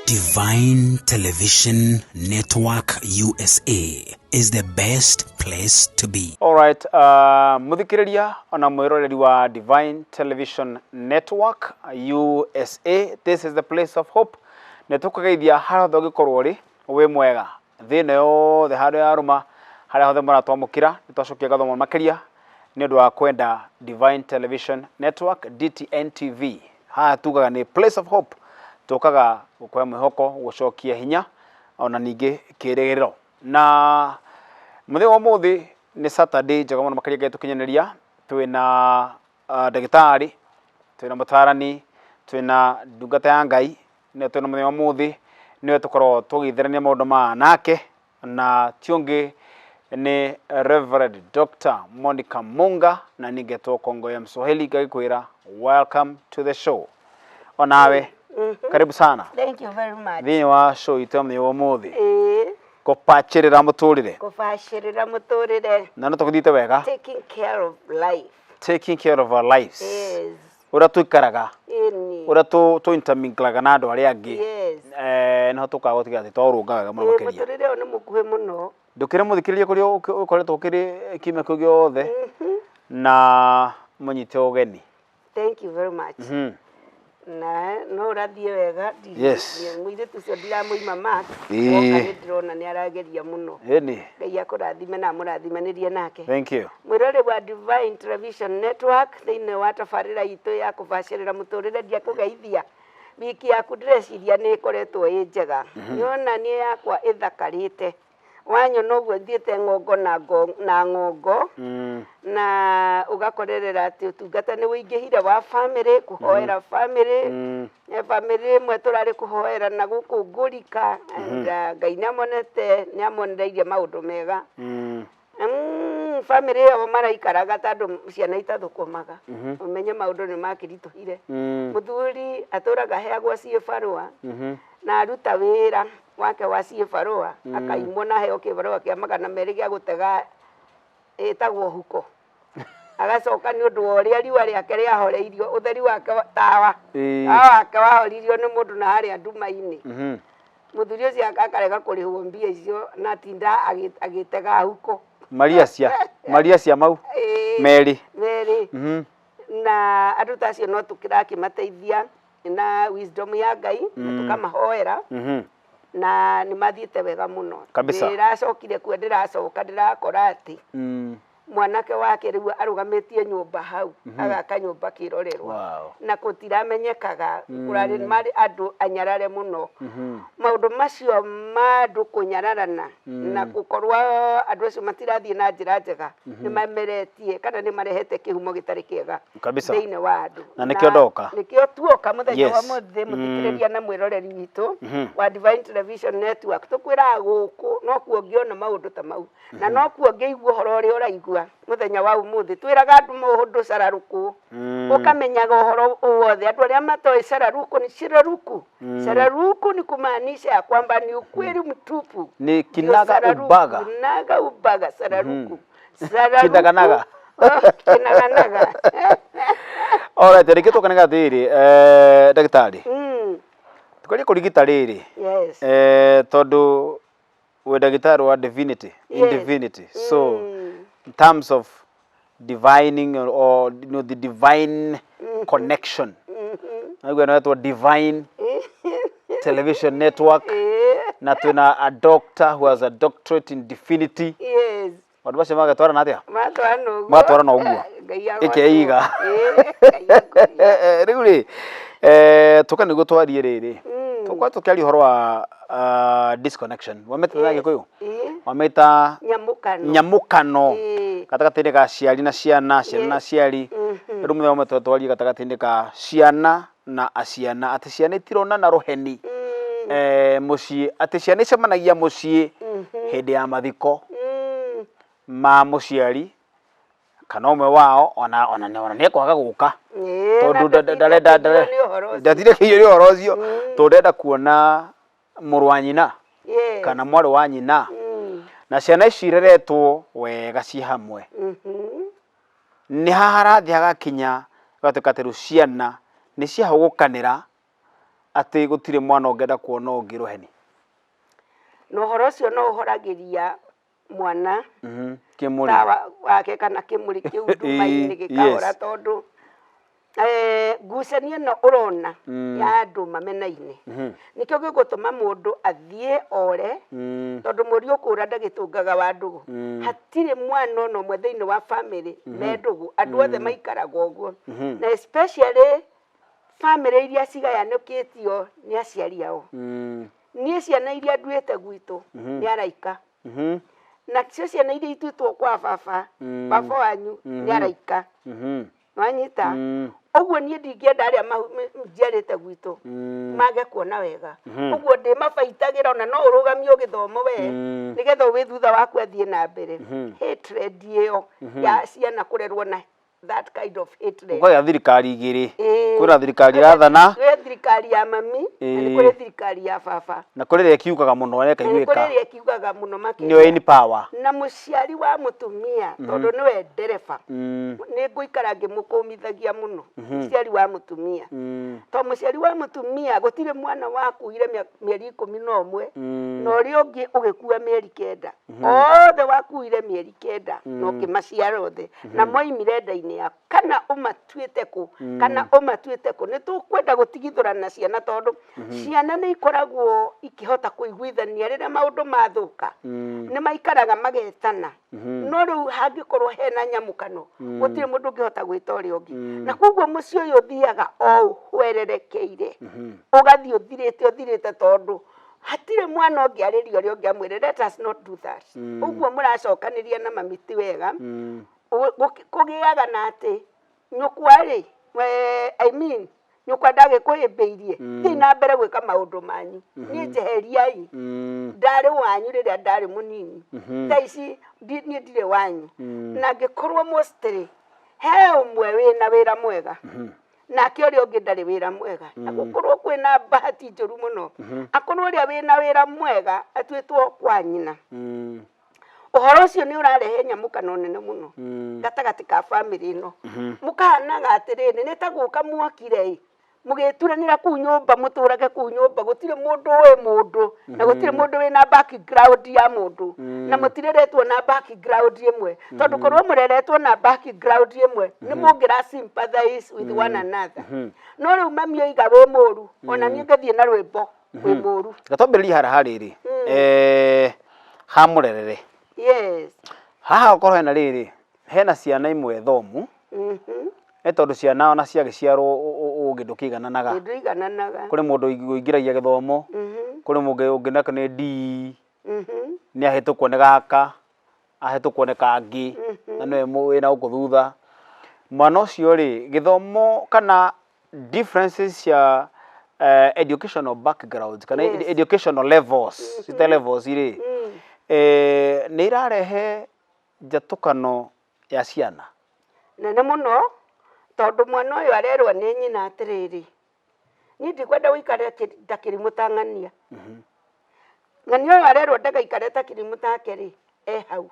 Divine Television Network USA is the best place to be. Alright, muthikiriria ona mwiroreri wa Divine Television Network USA, this is the place of hope. Nĩ tũkũgeithia harĩa hothe ũngĩkorwo ũrĩ wĩ mwega thĩ ĩno yothe handũ yarũma harĩa hothe mũratwamũkĩra nĩ twacokia ngatho mũno makĩria nĩ ũndũ wa kwenda Divine Television Network DTN TV. Haha tugaga nĩ place of hope, tũkaga gũkũhe mwĩhoko, gũcokia hinya ona ningĩ kĩrĩgĩrĩro. Na mũthenya wa ũmũthĩ nĩ Saturday njega mũno makĩria Ngai tũkinyanĩria, twĩna ndagĩtarĩ, twĩna mũtarani, twĩna ndungata ya Ngai, nĩyo twĩna mũthenya wa ũmũthĩ, nĩwe tũkoragwo tũgĩitherania maũndũ maya nake, na ti ũngĩ nĩ Reverend Dr. Monica Munga, na niĩ ngetwo Kongoya Mswahili, ngagĩkwĩra welcome to the show. Onawe karibu sana. Thank you very much. Thĩinĩ wa show itũ ya mũthenya wa ũmũthĩ kũbacĩrĩra mũtũrĩre. Kũbacĩrĩra mũtũrĩre. Na no tũgĩthiĩte wega. Taking care of life. Taking care of our lives. Yes. Ũrĩa tũikaraga. Ĩni. Ũrĩa tũ interminglaga na andũ arĩa angĩ. Yes. Nĩho tũkaga gũtiga atĩ twarũnga wega mũno makĩria. Mũtũrĩre ũyũ nĩ mũkuhĩ mũno. Ndũkĩre mũthikĩrĩria kũrĩa ũkoretwo ũkĩrĩ kiumia kĩu gĩothe na mũnyite ũgeni. Thank you very much. Na no ũrathiĩ wega. Yes. Mũirĩtu ũcio ndiramũima mark. Woka nĩ ndĩrona nĩ arageria mũno. Ĩni. Ngai akũrathime na amũrathimanĩrie nake. Thank you. Mwĩroreri wa Divine Television Network thĩinĩ wa tabarĩra itũ ya kũbacĩrĩra mũtũrĩre ndiakũgeithia. Wiki yaku ndĩreciria nĩ ĩkoretwo ĩ njega. Nĩwona niĩ yakwa ĩthakarĩte. Wanyona ũguo thiĩte ng'ongo na na ng'ongo na ũgakorerera atĩ ũtungata nĩ ũingĩhire wa family, kũhoera family. Family ĩmwe tũrarĩ kũhoera na gũkũ Ngũrika and Ngai nĩ amonete, nĩ amonereirie maũndũ mega. Family ĩyo maraikaraga ta andũ ciana itathũkũmaga, ũmenye maũndũ nĩ makĩritũhire. Mũthuri atũraga aheagwo ciĩbarũa na aruta wĩra wake wa ciĩbarũa akaimwo na aheo kĩbarũa kĩa 200 gĩa gũtega ĩtagwo huko. Agacoka nĩ ũndũ wa ũrĩa riũa rĩake rĩahoreirio, ũtheri wake tawa, tawa wake wahoririo nĩ mũndũ na harĩa nduma-inĩ. Mũthuri ũcio akarega kũrĩhwo mbia icio na atinda agĩtega huko. Maria cia maria cia mau merĩ. Merĩ. Na andũ ta acio no tũkĩrakĩmateithia na wisdom ya Ngai na tũkamahoera na nĩ mathiĩte wega mũno. Kabisa. Ndĩracokire kuo ndĩracoka ndĩrakora atĩ mwanake wake rĩu arũgamĩtie nyũmba hau agaka nyũmba kĩrorerwa. Na gũtiramenyekaga kũrarĩ marĩ andũ anyarare mũno. Maũndũ macio ma andũ kũnyararana na gũkorwo andũ acio matirathiĩ na njĩra njega nĩ mameretie kana nĩ marehete kĩhumo gĩtarĩ kĩega Kabisa. thĩinĩ wa andũ. Na nĩkĩo ndoka. Nĩkĩo tuoka mũthenya wa ũmũthĩ mũthikĩrĩria na mwĩroreri witũ wa Divine Television Network tũkwĩraga gũkũ nokuo ũngĩona maũndũ ta mau na nokuo ũngĩigua ũhoro ũrĩa ũraigua mũthenya wa ũmũthĩ. Twĩraga andũ maũndũ cararũkũ ũkamenyaga ũhoro wothe. Andũ arĩa matoĩ cararũkũ nĩ ciraruku. Cararuku ni kumaanisha ya kwamba ni ukweli mtupu. Ni Ndio kinaga sararuku. ubaga. Kinaga ubaga sararuku. Sararuku. Kinaganaga. Kinaganaga. Alright, rĩngĩ tũkanega atĩrĩrĩ, ndagĩtarĩ. Tũkaria kũrigita rĩrĩ. Yes. Tondũ wĩ ndagĩtarĩ wa divinity, in Yes. divinity. So, in terms of divining or you know, the divine connection. Naigua ĩno ĩtwo Divine Television Network na twĩna a doctor who has a doctorate in divinity. Yes. Maũndũ macio magatwarana atĩa? Matwarana ũguo. Matwarana ũguo. Ngai agocwo. Ĩkeiga. Ngai akũrie. Rĩu rĩ, tũka nĩguo twarie rĩrĩ. Tũkorwo tũkĩaria ũhoro wa disconnection. Wamĩta na Gĩkũyũ? Wamĩta Nyamũkano. Nyamũkano. Gatagatĩ-inĩ ka aciari na ciana, ciana na aciari. Rĩu mũthenya ũmwe twarie gatagatĩ-inĩ ka ciana na aciana, atĩ ciana itironana rũheni mũciĩ, atĩ ciana icemanagia mũciĩ hĩndĩ ya mathiko ma mũciari kana ũmwe wao ona ona ona nĩ ekwaga gũka tondũ ndarenda ndatindĩkĩirio nĩ ũhoro ũcio tondũ ndenda kuona mũrũ wa nyina kana mwarĩ wa nyina na ciana ici ireretwo wega ciĩ hamwe nĩ haha harathiĩ hagakinya gagatuĩka atĩ rĩu ciana nĩ ciahũgũkanĩra. Atĩ gũtirĩ mwana ũngĩenda kuona ũngĩ rũheni. Na ũhoro ũcio no ũhoragĩria mwana Kĩmũrĩ. Tawa wake kana kĩmũrĩ kĩu nduma-inĩ gĩkahora tondũ ngucanio ĩno ũrona ya andũ mamenaine nĩkĩo gĩgũtũma mũndũ athiĩ ore tondũ mũri ũkũra ndagĩtũngaga wa ndũgũ. Hatirĩ mwana ona ũmwe thĩinĩ wa family me ndũgũ, andũ othe maikaraga ũguo, na especially family iria cigayanũkĩtio nĩ aciari ao. Niĩ ciana iria nduĩte gwitũ nĩ araika, nacio ciana iria ituĩtwo kwa baba, baba wanyu nĩ araika. Wanyita? Ũguo niĩ ndingĩenda arĩa njiarĩte gwitũ mage kuona wega. Ũguo ndĩmabaitagĩra ona no ũrũgamio gĩthomo we nĩgetha wĩ thutha waku athiĩ na mbere. Hatred ĩyo ya ciana kũrerwo na that kind of hatred. Ũkagĩa thirikari igĩrĩ. Kwĩna thirikari irathana. Kwĩ thirikari ya mami na nĩ kũrĩ thirikari ya baba. Na kũrĩ ĩrĩa ĩkiugaga mũno na Na nĩ kũrĩ ĩkaiguĩka. ĩrĩa ĩkiugaga mũno Nĩyo makĩria. in power. Na mũciari wa mũtumia tondũ nĩwe ndereba, nĩ ngũikara ngĩmũkũmithagia mũno mũciari wa mũtumia, tondũ mũciari wa mũtumia gũtirĩ mwana wakuire mĩeri 11 na ũrĩa ũngĩ ũgĩkua mĩeri 9. Othe wakuire mĩeri 9 na ũkĩmaciara othe na moimire nda-inĩ yaku, kana ũmatuĩte kũ kana ũmatuĩte kũ. Nĩ tũkwenda gũtigithũrana ciana tondũ ciana nĩ ikoragwo ikĩhota kũiguithania rĩrĩa maũndũ mathũka, nĩ maikaraga magetana. No rĩu hangĩkorwo hena nyamũkano, gũtirĩ mũndũ ũngĩhota gwĩta ũrĩa ũngĩ, na koguo mũciĩ ũyũ ũthiaga o ũhwererekeire, ũgathiĩ ũthirĩte ũthirĩte, tondũ hatirĩ mwana ũngĩarĩria ũrĩa ũngĩ amwĩre, "Let us not do that." Ũguo mũracokanĩria na mami ti wega. Kũgĩaga na atĩ nyũkwa rĩ, I mean, nyũkwa ndagĩkũhĩmbĩirie, thiĩ na mbere gwĩka maũndũ manyu, niĩ njeheriai. Ndarĩ wanyu rĩrĩa ndarĩ mũnini, thaa ici niĩ ndirĩ wanyu. Na angĩkorwo mostly he ũmwe wĩna wĩra mwega nake ũrĩa ũngĩ ndarĩ wĩra mwega, na gũkorwo kwĩna bahati njũru mũno, akorwo ũrĩa wĩna wĩra mwega atuĩtwo kwa nyina, ũhoro ũcio nĩ ũrarehe nyamũkano nene mũno gatagatĩ ka bamĩrĩ ĩno. Mũkahanaga atĩrĩrĩ, nĩ ta gũka mwokire ĩ mũgĩturanĩra kũu nyũmba, mũtũrage kũu nyũmba, gũtirĩ mũndũ ũĩ mũndũ na gũtirĩ mũndũ wĩna background ya mũndũ, na mũtireretwo na background ĩmwe, tondũ korwo mũreretwo na background ĩmwe nĩ mũngĩra sympathize with one another. No rĩu mami oiga wĩ mũru, ona niĩ ngathiĩ na rwĩmbo wĩ mũru. Reke twambĩrĩrie harĩa harĩrĩ ha mũrerere. Haha gũkorwo hena rĩrĩ, hena ciana imwe thomu, nĩ tondũ ciana ona ciagĩciarwo ũgĩ ndũkĩigananaga. Ndũigananaga. Kũrĩ mũndũ ũingĩragia gĩthomo, kũrĩ mũndũ ũngĩ nake nĩ D, nĩ ahĩtũkwo nĩ gaka, ahĩtũkwo nĩ kangĩ, na nĩwe wĩna gũkũ thutha. Mwana ũcio rĩ, gĩthomo kana differences cia educational backgrounds kana educational levels, cita levels rĩ, nĩ irarehe njatũkano ya ciana nene mũno, tondũ mwana ũyũ arerwo nĩ nyina atĩrĩrĩ, "Niĩ ndikwenda ũikare ta kĩrimũ ta ng'ania." Ng'ania ũyũ arerwo ndagaikare ta kĩrimũ take rĩ, e hau?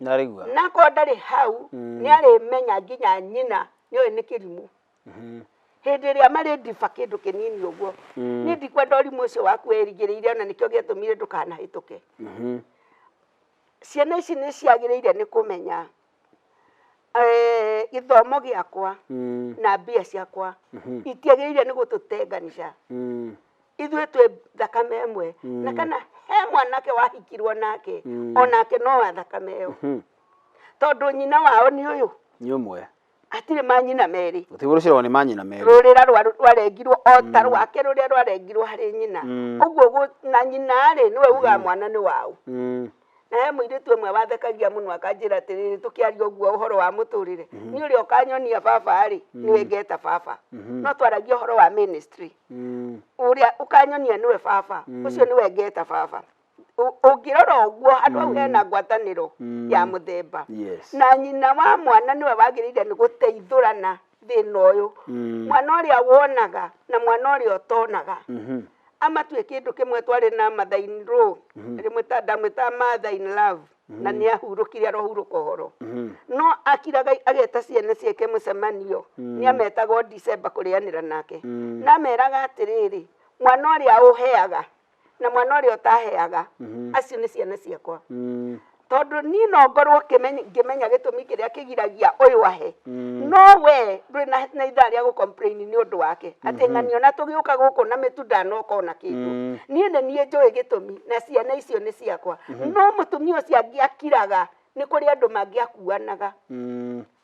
Naraigua. Na akorwo ndarĩ hau, nĩ arĩmenya nginya nyina nĩoĩ nĩ kĩrimũ hĩndĩ ĩrĩa marĩ ndiba kĩndũ kĩnini ũguo. "Niĩ ndikwenda ũrimũ ũcio waku werigĩrĩire, ona nĩkĩo gĩatũmire ndũkanahĩtũke." Ciana ici nĩ ciagĩrĩire nĩ kũmenya gĩthomo gĩakwa na mbia ciakwa itiagĩrĩire nĩ gũtũtenganisha. Ithuĩ twĩ thakame ĩmwe, na kana he mwanake wahikirwo nake, onake no wa thakame ĩyo, tondũ nyina wao nĩ ũyũ. Nĩ ũmwe. Hatirĩ manyina merĩ. Gũtirĩ rũciarwo nĩ manyina merĩ. Rũrĩra rwarengirwo o ta rwake rũrĩa rwarengirwo harĩ nyina ũguo na nyina rĩ, nĩwe ugaga mwana nĩ waũ. Na he mũirĩtu ũmwe wathekagia mũno akanjĩra atĩrĩrĩ, tũkĩaria ũguo ũhoro wa mũtũrĩre, "Niĩ ũrĩa ũkanyonia baba rĩ, nĩwe ngeta baba." No twaragia ũhoro wa ministry. "Ũrĩa ũkanyonia nĩwe baba, ũcio nĩwe ngeta baba." Ũngĩrora ũguo, handũ hau hena ngwatanĩro ya mũthemba. Na nyina wa mwana nĩwe wagĩrĩire nĩ gũteithũrana thĩna ũyũ, mwana ũrĩa wonaga na mwana ũrĩa ũtonaga, amatue kĩndũ kĩmwe. Twarĩ na mother in law rĩmwe, ndamwĩtaga mother in love. Na nĩ ahurũkire, arohurũka ũhoro. No akiraga ageta ciana ciake mũcemanio, nĩ ametaga o December kũrĩanĩra nake, na ameraga atĩrĩrĩ, mwana ũrĩa ũheaga na mwana ũrĩa ũtaheaga, acio nĩ ciana ciakwa, tondũ niĩ no ngorwo ngĩmenya gĩtũmi kĩrĩa kĩgiragia ũyũ ahe, no we ndũrĩ na ithaa rĩa gũ complain nĩ ũndũ wake atĩ ng'ania ona tũgĩũka gũkũ na mĩtu ndanoka ona kĩndũ. Niĩ nĩ niĩ njũĩ gĩtũmi na ciana icio nĩ ciakwa. No mũtumia ũcio angĩakiraga, nĩ kũrĩ andũ mangĩakuanaga.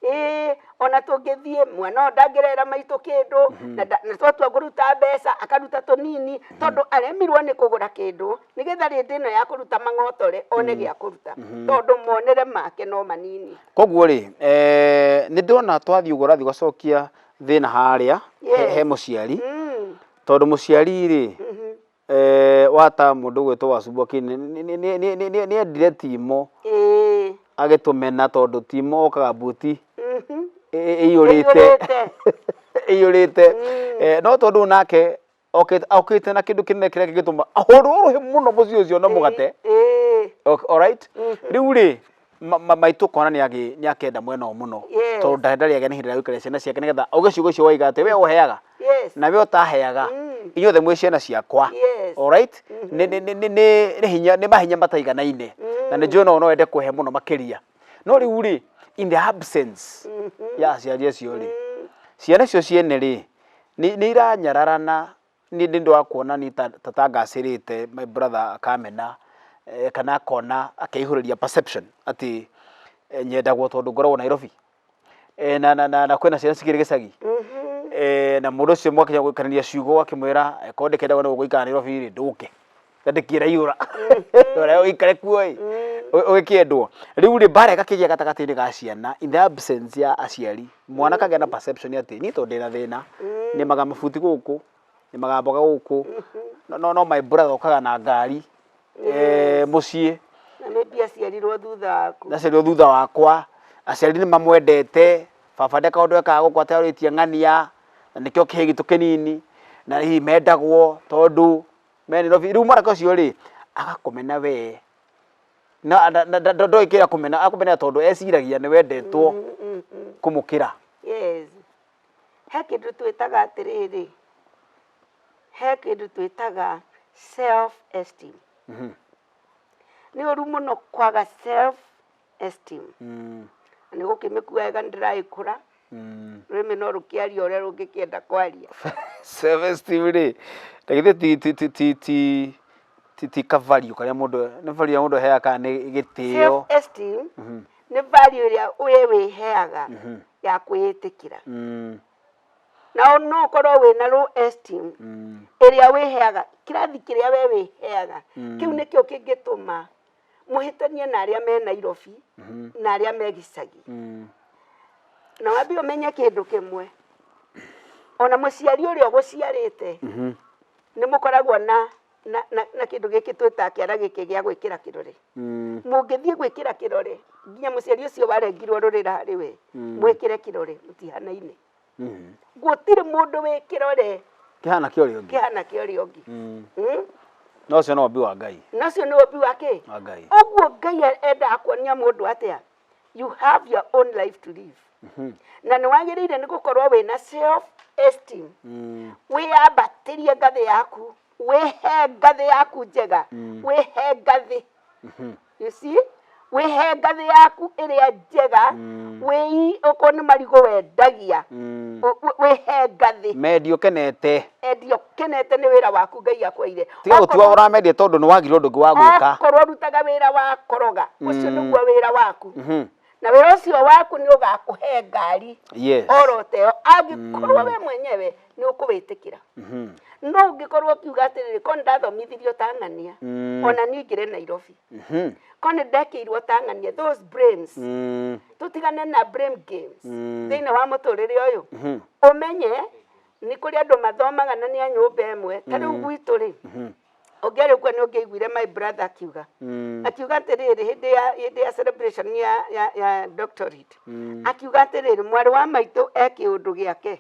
Ĩĩ, ona tũngĩthiĩ mwana ũyũ ndangĩrehera maitũ kĩndũ, na twatua kũruta mbeca akaruta tũnini, tondũ aremirwo nĩ kũgũra kĩndũ nĩgetha rĩndĩ ĩno ya kũruta mang'otore one gĩa kũruta, tondũ monere make no manini. Koguo rĩ, nĩ ndĩrona twathiĩ ũguo ũrathiĩ ũgacokia thĩna harĩa he mũciari, tondũ mũciari rĩ, wata mũndũ ũgwĩtwo Wacumbu Akinyi nĩ endire Timo agĩtũmena, tondũ Timo okaga mbuti ĩiyũrĩte ĩiyũrĩte, no tondũ nake okĩte na kĩndũ kĩnene kĩrĩa kĩngĩtũma ahũrwo rũhĩ mũno mũciĩ ũcio na mũgate. Alright, rĩu rĩ, maitũ kona nĩ akenda mwena ũyũ mũno, tondũ ndarĩ agĩa na ihinda rĩa gũikaria ciana ciake nĩgetha auge ciugo icio waiga atĩ we ũheaga na we ũtaheaga, inyuothe mwĩ ciana ciakwa. Alright, nĩ hinya, nĩ mahinya mataiganaine, na nĩ njũĩ no wende kũhe mũno makĩria, no rĩu rĩ, in the absence ya aciari acio rĩ, ciana icio ciene rĩ, nĩ iranyararana. Niĩ nĩ ũndũ wa kuona niĩ ta ta ngacĩrĩte, my brother akamena, kana akona akeihũrĩria perception atĩ nyendagwo tondũ ngoragwo Nairobi, na kwĩna ciana cikĩrĩ gĩcagi, na mũndũ ũcio mwakinya gũikarania ciugo akĩmwĩra korwo ndĩkĩendagwo nĩ gũikara Nairobi rĩ, ndũke na ndĩkĩraihũra ũrĩa ũikare kuo ĩ ũgĩkĩendwo. Rĩu rĩ, mbara ĩgakĩgĩa gatagatĩ-inĩ ga ciana in the absence ya aciari. Mwana akagĩa na perception atĩ niĩ tondũ ndĩna thĩna, nĩmaga mabuti gũkũ, nĩmaga mboga gũkũ, no my brother okaga na ngari mũciĩ. Na maybe aciarirwo thutha waku. Aciarirwo thutha wakwa, aciari nĩ mamwendete, baba nde kaũndũ ekaga gũkũ atarĩtie ng'ania, na nĩkĩo kĩhĩĩ gitũ kĩnini, na hihi mendagwo tondũ me Nairobi. Rĩu mwanake ũcio rĩ, agakũmena we, na ndoĩ kĩrĩa akũmena, akũmena tondũ eciragia nĩ wendetwo kũmũkĩra. Yes. He kĩndũ twĩtaga atĩrĩrĩ, he kĩndũ twĩtaga self esteem. Nĩ ũru mũno kwaga self esteem. Na nĩ gũkĩmĩkua wega nĩ ndĩragĩkũra, rũrĩmĩ no rũkĩaria ũrĩa rũngĩkĩenda kwaria. Self esteem rĩ, na githĩ ti ti ti ti ti ti ti ka value karĩa mũndũ, nĩ value ĩrĩa mũndũ aheaga kana nĩ gĩtĩo? Self esteem nĩ value ĩrĩa we wĩheaga ya kwĩĩtĩkĩra. Na no ũkorwo wĩna low esteem ĩrĩa wĩheaga, kĩrathi kĩrĩa we wĩheaga, kĩu nĩkĩo kĩngĩtũma mũhĩtanie na arĩa me Nairobi na arĩa me gĩcagi. Na wambe ũmenye kĩndũ kĩmwe, ona mũciari ũrĩa ũgũciarĩte, nĩ mũkoragwo na kĩndũ gĩkĩ twĩtaga kĩara gĩkĩ gĩa gwĩkĩra kĩrore. Mũngĩthiĩ gwĩkĩra kĩrore, nginya mũciari ũcio warengirwo rũrĩra harĩ we, mwĩkĩre kĩrore, mũtihanaine. Gũtirĩ mũndũ wĩ kĩrore kĩhana kĩa ũrĩa ũngĩ. Kĩhana kĩa ũrĩa ũngĩ. Na ũcio nĩ ũmbi wa Ngai. Na ũcio nĩ ũmbi wa kĩ? Wa Ngai. Ũguo Ngai endaga kuonia mũndũ atĩa? You have your own life to live. Na nĩ wagĩrĩire nĩ gũkorwo wĩna self esteem. Wĩyambatĩrie ngathĩ yaku, wĩhe ngathĩ yaku njega, wĩhe ngathĩ. You see? Wĩhe ngathĩ yaku ĩrĩa njega, wĩi okorwo nĩ marigũ wendagia, wĩhe ngathĩ. Mendia ũkenete. Endia ũkenete nĩ wĩra waku Ngai akweire. Tiga gũtua ũramendia tondũ nĩ wagire ũndũ ũngĩ wa gwĩka. Okorwo ũrutaga wĩra wa koroga, ũcio nĩguo wĩra waku. Na wĩra ũcio waku nĩ ũgakũhe ngari oro ta ĩyo, angĩkorwo we mwenyewe nĩ ũkũwĩtĩkĩra. No ũngĩkorwo ũkiuga atĩrĩrĩ, ko nĩ ndathomithirio ta ng'ania, ona niĩ ingĩrĩ Nairobi. Ko nĩ ndekĩirwo ta ng'ania, those brains. Tũtigane na blame games thĩinĩ wa mũtũrĩre ũyũ. Ũmenye nĩ kũrĩ andũ mathomaga na nĩ a nyũmba ĩmwe. Ta rĩu gwitũ rĩ, ũngĩarĩ kuo nĩ ũngĩaiguire my brother akiuga, akiuga atĩrĩrĩ, hĩndĩ ya celebration ya doctorate, akiuga atĩrĩrĩ, mwarĩ wa maitũ e kĩũndũ gĩake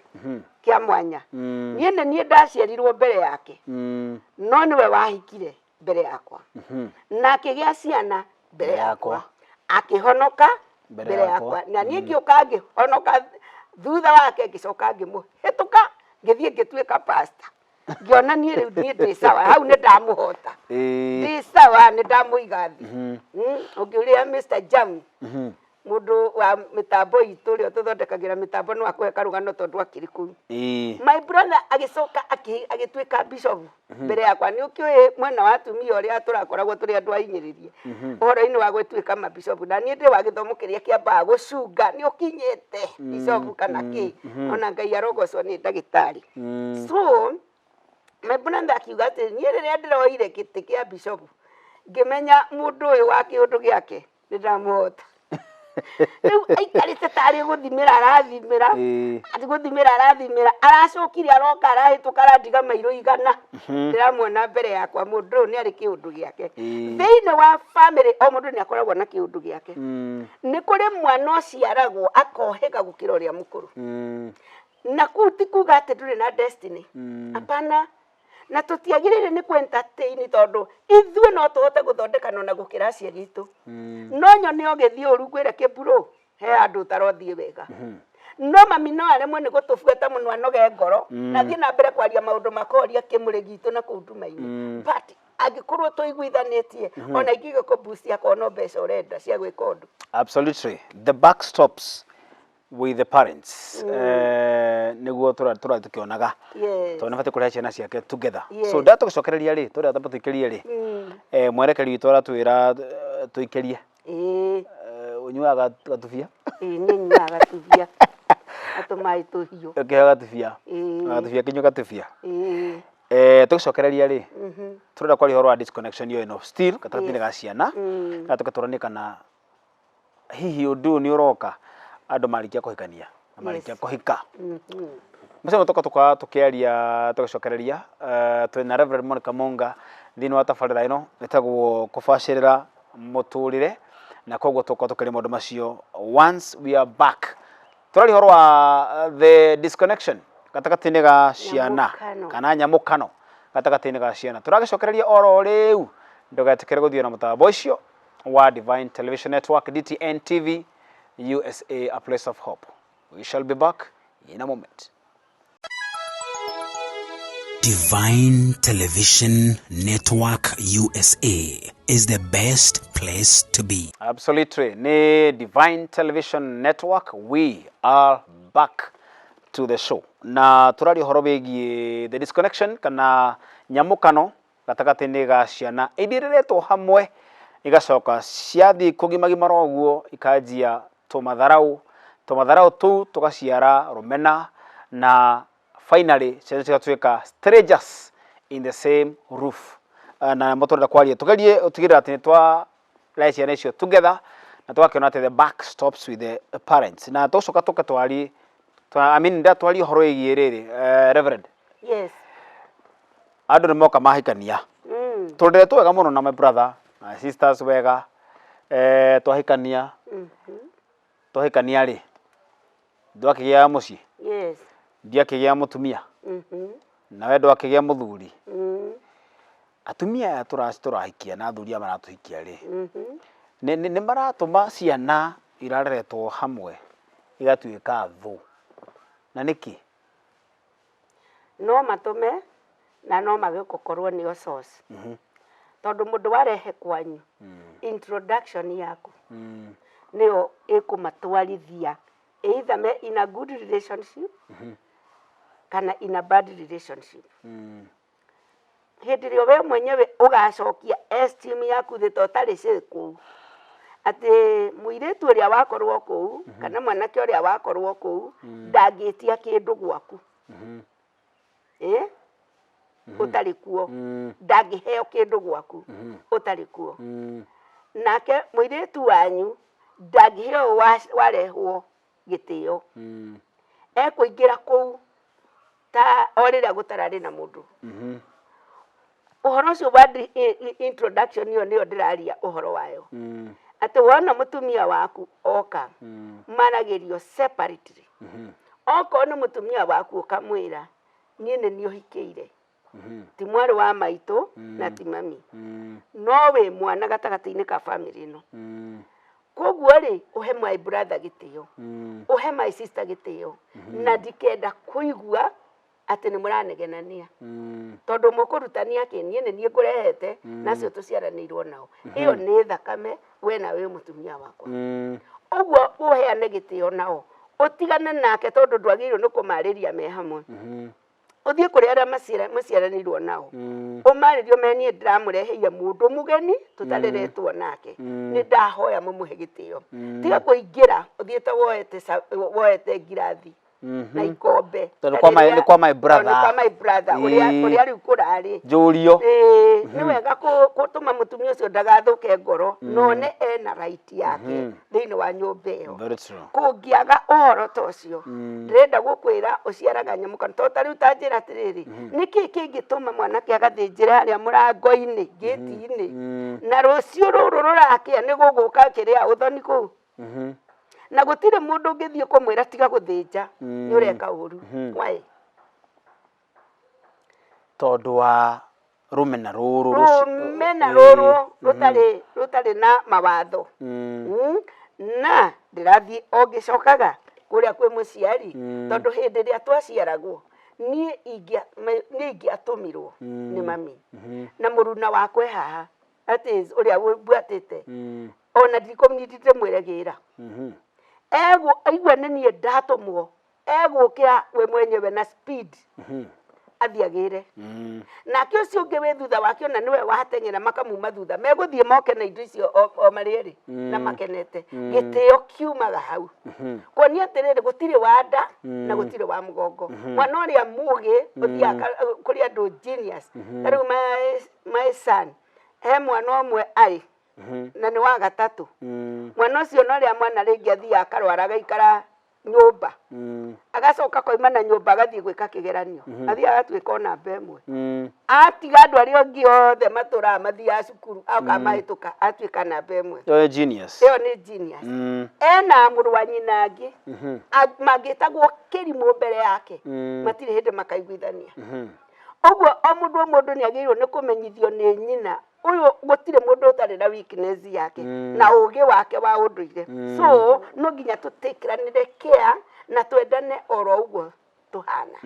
kĩa mwanya. Niĩ nĩ niĩ ndaciarirwo mbere yake, no nĩwe wahikire mbere yakwa na akĩgĩa ciana. Mbere yakwa, akĩhonoka Mbere mbere yakwa. yakwa, na niĩ ngĩũka ngĩhonoka thutha wake, ngĩcoka ngĩmũhĩtũka, ngĩthiĩ ngĩtuĩka pastor, ngĩona niĩ rĩu niĩ ndĩ sawa hau, nĩ ndamũhota. Ndĩ sawa, nĩ ndamũiga thĩ. Ũngĩũria Mr. Jam, mũndũ wa mĩtambo itũ ũrĩa ũtũthondekagĩra mĩtambo, no akũhe karũgano tondũ akĩrĩ kũu. My brother agĩcoka agĩtuĩka bishop mbere yakwa. Nĩ ũkĩũĩ mwena wa atumia ũrĩa tũrakoragwo tũrĩ andũ ahinyĩrĩrie ũhoro-inĩ wa gũtuĩka mabishop, na niĩ ndĩ wa gĩthomo kĩrĩa kĩambaga gũcunga nĩ ũkinyĩte bishop kana kĩ, ona Ngai arogocwo nĩ ndagĩtarĩ. So my brother akiuga atĩ niĩ rĩrĩa ndĩroire gĩtĩ kĩa bishop, ngĩmenya mũndũ ũyũ wa kĩũndũ gĩake nĩ ndamũhota. Rĩu aikarĩte tarĩ gũthimĩra arathimĩra, atĩ gũthimĩra arathimĩra, aracokire aroka arahĩtũka, arandiga mairũ 100. Ndĩramuona mbere yakwa, mũndũ ũyũ nĩ arĩ kĩũndũ gĩake. Thĩinĩ wa family o mũndũ nĩ akoragwo na kĩũndũ gĩake. Nĩ kũrĩ mwana ũciaragwo akohĩga gũkĩra ũrĩa mũkũrũ, na kũu ti kuga atĩ ndũrĩ na destiny, hapana. Na tũtiagĩrĩire nĩ kũ entertain, tondũ ithuĩ no tũhote gũthondekana na gũkĩra aciari aitũ. No nyone ũgĩthiĩ ũru, ngwĩre kĩmburũ he handũ ũtarothiĩ wega, no mami no aremwo nĩ gũtũbuata mũno, anoge ngoro na thiĩ na mbere kwaria maũndũ makoria kĩmũrĩ gitũ na kũu nduma-inĩ. But angĩkorwo tũiguithanĩtie, ona ingĩge kũ boost akorwo no mbeca ũrenda cia gwĩka ũndũ. Absolutely, the buck stops with the parents. Nĩguo tũra tũkĩonaga, tondũ nĩ batiĩ kũrehe ciana ciake together. So ndatũgĩcokereria rĩ, tũrĩa tamba tũikĩrie rĩ, mwerekeri witũ aratwĩra tũikĩrie. Ũnyuaga gatubia? Ĩĩ, niĩ nyuaga gatubia na tũmaĩ tũhiũ. Ũkĩheo gatubia? Gatubia, kĩnyua gatubia. Ĩĩ. Tũgĩcokereria rĩ, tũrenda kwaria ũhoro wa disconnection ĩyo ĩno still gatagatĩ-inĩ ga ciana, na tũgatũranie kana hihi ũndũ ũyũ nĩ ũroka andũ marĩkia kũhikania na marĩkia kũhika. Mũcemanio tũka tũkoragwo tũkĩaria tũgĩcokereria, twĩna Reverend Monica Munga thĩinĩ wa tabarĩra ĩno ĩtagwo kũbacĩrĩra mũtũrĩre, na koguo tũkorwo tũkĩaria maũndũ macio once we are back. Tũraria ũhoro wa the disconnection gatagatĩ-inĩ ga ciana Nyamũkano. kana nyamũkano gatagatĩ-inĩ ga ciana. Tũragĩcokereria oro rĩu, ndũgetĩkĩre gũthiĩ na mũtambo ũcio wa Divine Television Network, DTN TV USA, a place of hope. We shall be back in a moment. Divine Television Network USA is the best place to be. Absolutely. Ni Divine Television Network. We are back to the show. Na tũraria ũhoro wĩgiĩ the disconnection kana nyamũkano gatagatĩ-inĩ ga ciana iria ireretwo hamwe, igacoka ciathiĩ kũgimagimara ũguo ikanjia tũmatharau, tũmatharau tũu tũgaciara rũmena, na finally ciana cigatuĩka strangers in the same roof. Na nĩmo tũrenda kwaria, tũgerie gũtigĩrĩra atĩ nĩ twarehe ciana icio together na tũgakĩona atĩ the buck stops with the parents. Na tũgũcoka tũke twarie, I mean ndatwaria ũhoro wĩgiĩ rĩrĩ, Reverend. Yes. Andũ nĩ moka mahikania, tũreretwo wega mũno na my brother, my sisters wega, twahikania, twahikania rĩ, ndwakĩgĩa mũciĩ? Yes. Ndiakĩgĩa mũtumia? Nawe ndwakĩgĩa mũthuri? Atumia aya tũrahikia na athuri aya maratũhikia rĩ, nĩ maratũma ciana irareretwo hamwe igatuĩka thũ, na nĩkĩ? No matũme na no mage gũkorwo nĩo source, tondũ mũndũ warehe kwanyu, introduction yaku nĩyo ĩkũmatwarithia either me in a good relationship kana in a bad relationship. Hĩndĩ ĩrĩa we mwenyewe ũgacokia esteem yaku thĩ, ta ũtarĩ cĩ kũu, atĩ mũirĩtu ũrĩa wakorwo kũu kana mwanake ũrĩa wakorwo kũu ndangĩtia kĩndũ gwaku, ĩ ũtarĩ kuo, ndangĩheo kĩndũ gwaku ũtarĩ kuo, nake mũirĩtu wanyu ndangĩheo warehwo gĩtĩo, ekũingĩra kũu ta o rĩrĩa gũtararĩ na mũndũ. Ũhoro ũcio wa introduction ĩyo nĩyo ndĩraria ũhoro wayo, atĩ wona mũtumia waku oka, maragĩrio separately. Okorwo nĩ mũtumia waku, ũkamwĩra, "Niĩ nĩ niĩ ũhikĩire." Ti mwarĩ wa maitũ na ti mami, no wĩ mwana gatagatĩ-inĩ ka bamĩrĩ ĩno. Koguo rĩ, ũhe my brother gĩtĩo, ũhe my sister gĩtĩo, na ndikenda kũigua atĩ nĩ mũranegenania, tondũ mũkũrutania kĩ? Niĩ nĩ niĩ ngũrehete na acio tũciaranĩirwo nao, ĩyo nĩ thakame, we nawe wĩ mũtumia wakwa. Ũguo ũheane gĩtĩo nao, ũtigane nake, tondũ ndwagĩrĩirwo nĩ kũmarĩria me hamwe. Ũthiĩ kũrĩ arĩa mũciaranĩirwo nao, ũmarĩrie, ũmere niĩ ndĩramũreheire mũndũ mũgeni tũtareretwo nake, nĩ ndahoya mũmũhe gĩtĩo. Tiga kũingĩra ũthiĩte woete ngirathi na ikombe. Tondũ nĩ kwa my brother. Nĩ kwa my brother ũrĩa ũrĩa rĩu kũrarĩ. Njũrio. Ĩĩ, nĩ wega gũtũma mũtumia ũcio ndagathũke ngoro, none ena right yake thĩinĩ wa nyũmba ĩyo. Very true. Kũngĩaga ũhoro ta ũcio, ndĩrenda gũkwĩra ũciaraga nyamũ kana tondũ ta rĩu ta njĩra atĩrĩrĩ, nĩkĩ kĩngĩtũma mwanake agathĩnjĩre harĩa mũrango-inĩ, ngĩti-inĩ, na rũciũ rũrũ rũrakĩa nĩ gũgũka kĩrĩa ũthoni kũu, na gũtirĩ mũndũ ũngĩthiĩ kũmwĩra tiga gũthĩnja, nĩ ũreka ũru? Why? Tondũ wa rũmena rũrũ. Rũmena rũrũ rũtarĩ na mawatho. Na ndĩrathiĩ o ngĩcokaga kũrĩa kwĩ mũciari, tondũ hĩndĩ ĩrĩa twaciaragwo, niĩ ingĩatũmirwo nĩ mami na mũruna wakwa e haha, that is ũrĩa mbuatĩte, ona ndikũmnyitĩte mwĩre gĩra. Egũ aigua nĩ niĩ ndatũmwo, egũkĩra we mwenyewe na speed athiĩ agĩre. Nake ũcio ũngĩ wĩ thutha wake, ona nĩwe wateng'era, makamuma thutha, megũthiĩ moke na indo icio o marĩ erĩ na makenete. Gĩtĩo kiumaga hau, kuonia atĩrĩrĩ, gũtirĩ wa nda na gũtirĩ wa mũgongo. Mwana ũrĩa mũgĩ ũthiaga kũrĩ andũ genius. Ta rĩu my son, he mwana ũmwe arĩ na nĩ wa gatatũ. Mwana ũcio na ũrĩa mwana rĩngĩ athiaga akarwara, agaikara nyũmba, agacoka koima na nyũmba agathiĩ gwĩka kĩgeranio, athiaga agatuĩka o namba ĩmwe. Atiga andũ arĩa angĩ othe matũraga mathiaga cukuru, aoka mahĩtũka, atuĩka namba ĩmwe. Ĩyo nĩ genius. Ĩyo nĩ genius. Ena mũrũ wa nyina angĩ mangĩtagwo kĩrimũ mbere yake, matirĩ hĩndĩ makaiguithania. Ũguo o mũndũ nĩ agĩrĩirwo nĩ kũmenyithio nĩ nyina ũyũ, gũtirĩ mũndũ ũtarĩ na weakness yake na ũgĩ wake wa ũndũire. So no nginya tũtĩkĩranĩre care na twendane oro ũguo tũhana.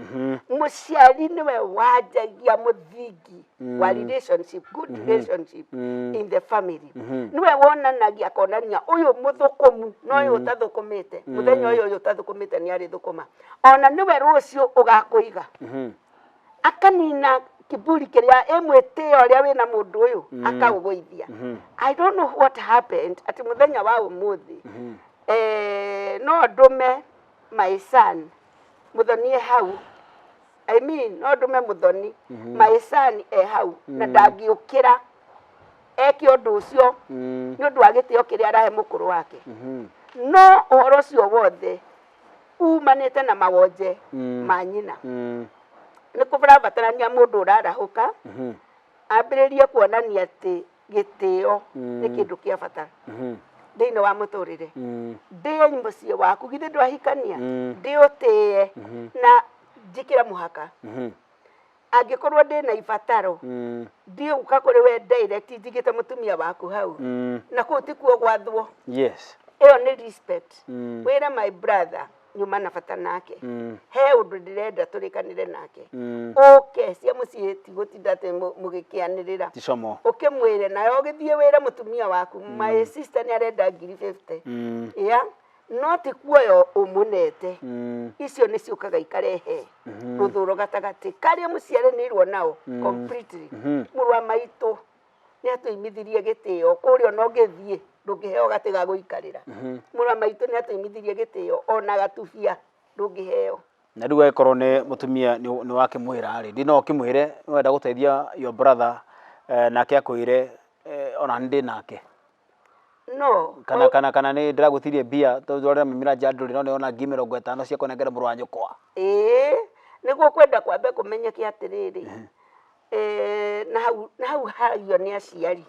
Mũciari nĩwe wanjagia mũthingi wa relationship, good relationship in the family. Nĩwe wonanagia, akonania ũyũ mũthũkũmu na ũyũ ũtathũkũmĩte. Mũthenya ũyũ, ũyũ ũtathũkũmĩte nĩ arĩthũkũma, ona nĩwe rũciũ ũgakũiga, akanina kiburi kĩrĩa ĩ mwĩtĩo ũrĩa wĩna mũndũ ũyũ, akaũgũithia. I don't know what happened atĩ mũthenya wa ũmũthĩ, no ndũme my son mũthoni e hau, I mean, no ndũme mũthoni my son e hau na ndangĩũkĩra eke ũndũ ũcio nĩ ũndũ wa gĩtĩo kĩrĩa arahe mũkũrũ wake. No ũhoro ũcio wothe umanĩte na mawonje ma nyina. Nĩ kũrabatarania mũndũ ũrarahũka ambĩrĩrie kuonania atĩ gĩtĩo nĩ kĩndũ kĩa bata thĩinĩ wa mũtũrĩre. Ndĩe mũciĩ waku, githĩ ndwahikania? Ndĩũtĩe na njĩkĩre mũhaka. Angĩkorwo ndĩna ibataro, ndiũka kũrĩ we direct njigĩte mũtumia waku hau, na kũu tikuo gwathwo. Ĩyo nĩ respect. Wĩre my brother nyuma na bata nake, he ũndũ ndĩrenda tũrĩkanĩre nake, ũke cia mũciĩ, tigũtinda atĩ mũgĩkĩanĩrĩra. Ti como. Ũkĩmwĩre nawe ũgĩthiĩ wĩre mũtumia waku, my sister nĩ arenda ngiri 50. Ya no ti kuoya ũmũnete. Icio nĩ ciũkaga ikarehe rũthũro gatagatĩ karĩa mũciaranĩirwo nao completely. Mũrũ wa maitũ nĩ atũimithirie gĩtĩo kũrĩa, ona ũngĩthiĩ ndũngĩheo gatĩ ga gũikarĩra. Mũrũ wa maitũ nĩ atũimithirie gĩtĩo, ona gatubia ndũngĩheo. Na rĩu agĩkorwo nĩ mũtumia nĩ wakĩmwĩra rĩ, ndĩ no ũkĩmwĩre nĩ wenda gũteithia your brother, nake akwĩre, ona nĩ ndĩ nake. No. Kana nĩ ndĩragwĩtirie mbia tondũ mami na ndũrĩ no nĩona ngiri 50 cia kũnengera mũrũ wa nyũkwa. Ĩĩ, nĩguo kwenda kwambe kũmenyeke atĩrĩrĩ, na hau haragio nĩ aciari.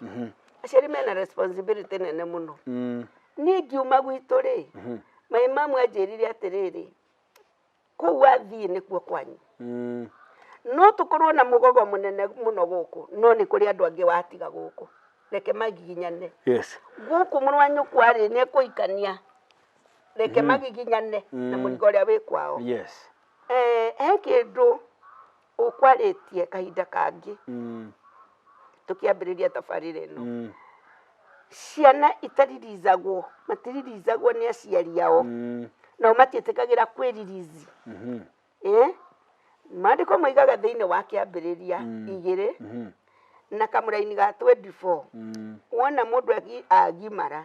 Aciari mena responsibility nene mũno. Niĩ ngiuma gwitũ rĩ, my mamu anjĩrire atĩrĩrĩ, kũu wathiĩ nĩkuo kwanyu. No tũkorwo na mũgogo mũnene mũno gũkũ, no nĩ kũrĩ andũ angĩ watiga gũkũ. Reke magiginyane. Gũkũ mũrũ wa nyũkwa rĩ, nĩ ekũhikania. Reke magiginyane na mũrigo ũrĩa wĩ kwao. He kĩndũ ũkwarĩtie kahinda kangĩ tũkĩambĩrĩria tabarĩra ĩno. Ciana itaririzagwo, matiririzagwo nĩ aciari ao. Nao matiĩtĩkagĩra kwĩririzi. Maandĩko moigaga thĩinĩ wa kĩambĩrĩria 2 na kamũraini ga 24. Wona mũndũ agimara,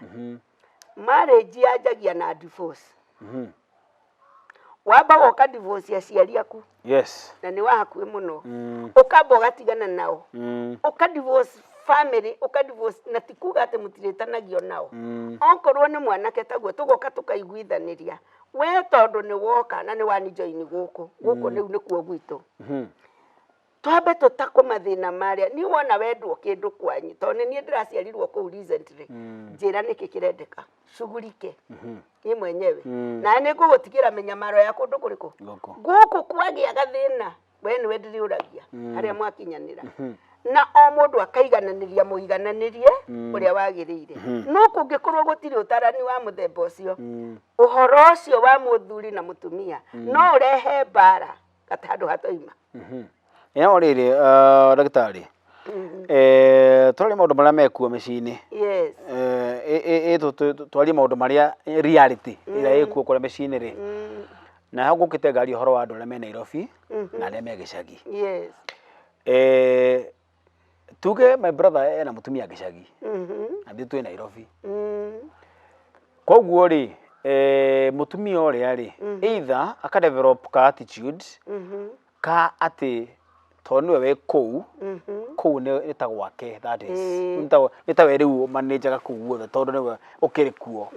marriage yanjagia na divorce. Wambaga ũka divorce aciari aku. Na nĩ wa hakuhĩ mũno. Ũkamba ũgatigana nao. Ũka divorce family, ũka divorce, na ti kuga atĩ mũtirĩtanagio nao. Okorwo nĩ mwanake taguo, tũgoka tũkaiguithanĩria. We tondũ nĩ woka na nĩ wani join gũkũ, gũkũ rĩu nĩkuo gwitũ. Twambe tũtakũ mathĩna marĩa. Niĩ wona wendwo kĩndũ kwanyu, tondũ nĩ niĩ ndĩraciarirwo kũu recently. Njĩra nĩkĩ kĩrendeka, shughulike. Niĩ mwenyewe. Na nĩ ngũgũtigĩra mĩnyamaro ya kũndũ kũrĩkũ? Gũkũ. Gũkũ kwagĩa gathĩna, we nĩwe ndĩrĩũragia, harĩa mwakinyanĩra. Na o mũndũ akaigananĩria mũigananĩrie ũrĩa wagĩrĩire. No kũngĩkorwo gũtirĩ ũtarani wa mũthemba ũcio, ũhoro ũcio wa mũthuri na mũtumia no ũrehe mbara gata handũ hatoima. No rĩrĩ, ndagĩtarĩ, twarie maũndũ marĩa mekuo mĩciĩ-inĩ. Twarie maũndũ marĩa reality ĩrĩa ĩkuo kũrĩa mĩciĩ-inĩ rĩ. Na hau ngũkĩte ngaria ũhoro wa andũ arĩa me Nairobi na arĩa me gĩcagi. Tuge my brother ena mũtumia gĩcagi na ithuĩ twĩ Nairobi. Koguo rĩ, mũtumia ũrĩa rĩ, either aka develop ka attitude ka atĩ tondũ nĩwe wĩ kũu, kũu nĩ ta gwake, that is, nĩ ta we rĩu manĩnjaga kũu guothe tondũ nĩwe ũkĩrĩ kuo.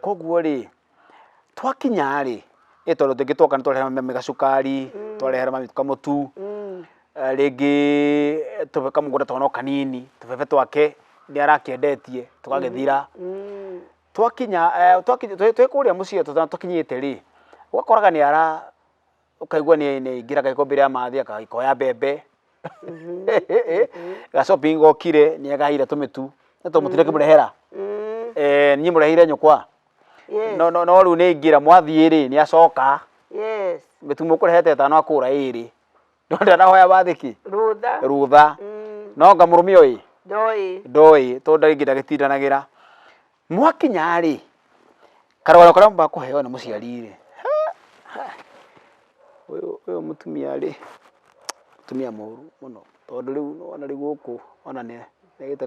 Koguo rĩ, twakinya rĩ, ĩ tondũ rĩngĩ twoka nĩ twarehera mami gacukari, twarehera mami kamũtu, rĩngĩ kamũgũnda twana o kanini, tũbebe twake nĩ arakĩendetie tũgagĩthira. Twakinya, twĩ kũrĩa mũciĩ tũkinyĩte rĩ, ũgakoraga nĩ ara, ũkaigua nĩ aingĩra gĩkombe rĩa mathi akoya mbembe, ga shopping gokire nĩ agaire tũmĩtu, nĩ tondũ mũtinakĩmũrehera. Niĩ mũreheire nyũkwa. No no no rĩu nĩ aingĩra mwathiĩ rĩ, nĩ acoka. Mĩtu mũkũrehete ĩtano akũgũra ĩrĩ. No ndanahoya wathi kĩ? Rũtha. Rũtha. No anga mũrũme oĩ? Ndoĩ. Ndoĩ tondũ rĩngĩ ndagĩtindanagĩra. Mwakinya rĩ, karũgano karĩa mwambaga kũheo nĩ mũciari rĩ, ũyũ ũyũ mũtumia rĩ, mũtumia mũru mũno tondũ rĩu nĩwona rĩu gũkũ ona nĩ agĩte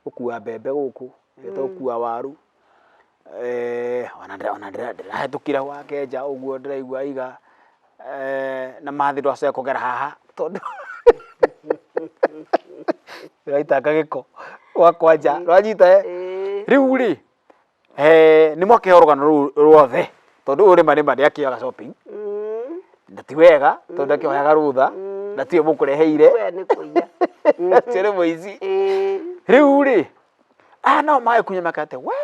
gũkua mbembe gũkũ, nĩagĩte gũkua waru, ona ndĩrahĩtũkire gwake nja ũguo ndĩraigua aiga na mathi ndwacoka kũgera haha tondũ ndĩraitanga gĩko gwakwa nja, nĩwanyita ĩ? Rĩu rĩ, nĩ mwakĩheo rũgano rũu ruothe tondũ ũyũ rĩma rĩma nĩakĩoyaga shopping na ti wega tondũ ndakĩoyaga rũtha na tiwe mũkũreheire We nĩ kũiya. acio nĩ mũici. Rĩu rĩ, aya nao magĩkunya makate we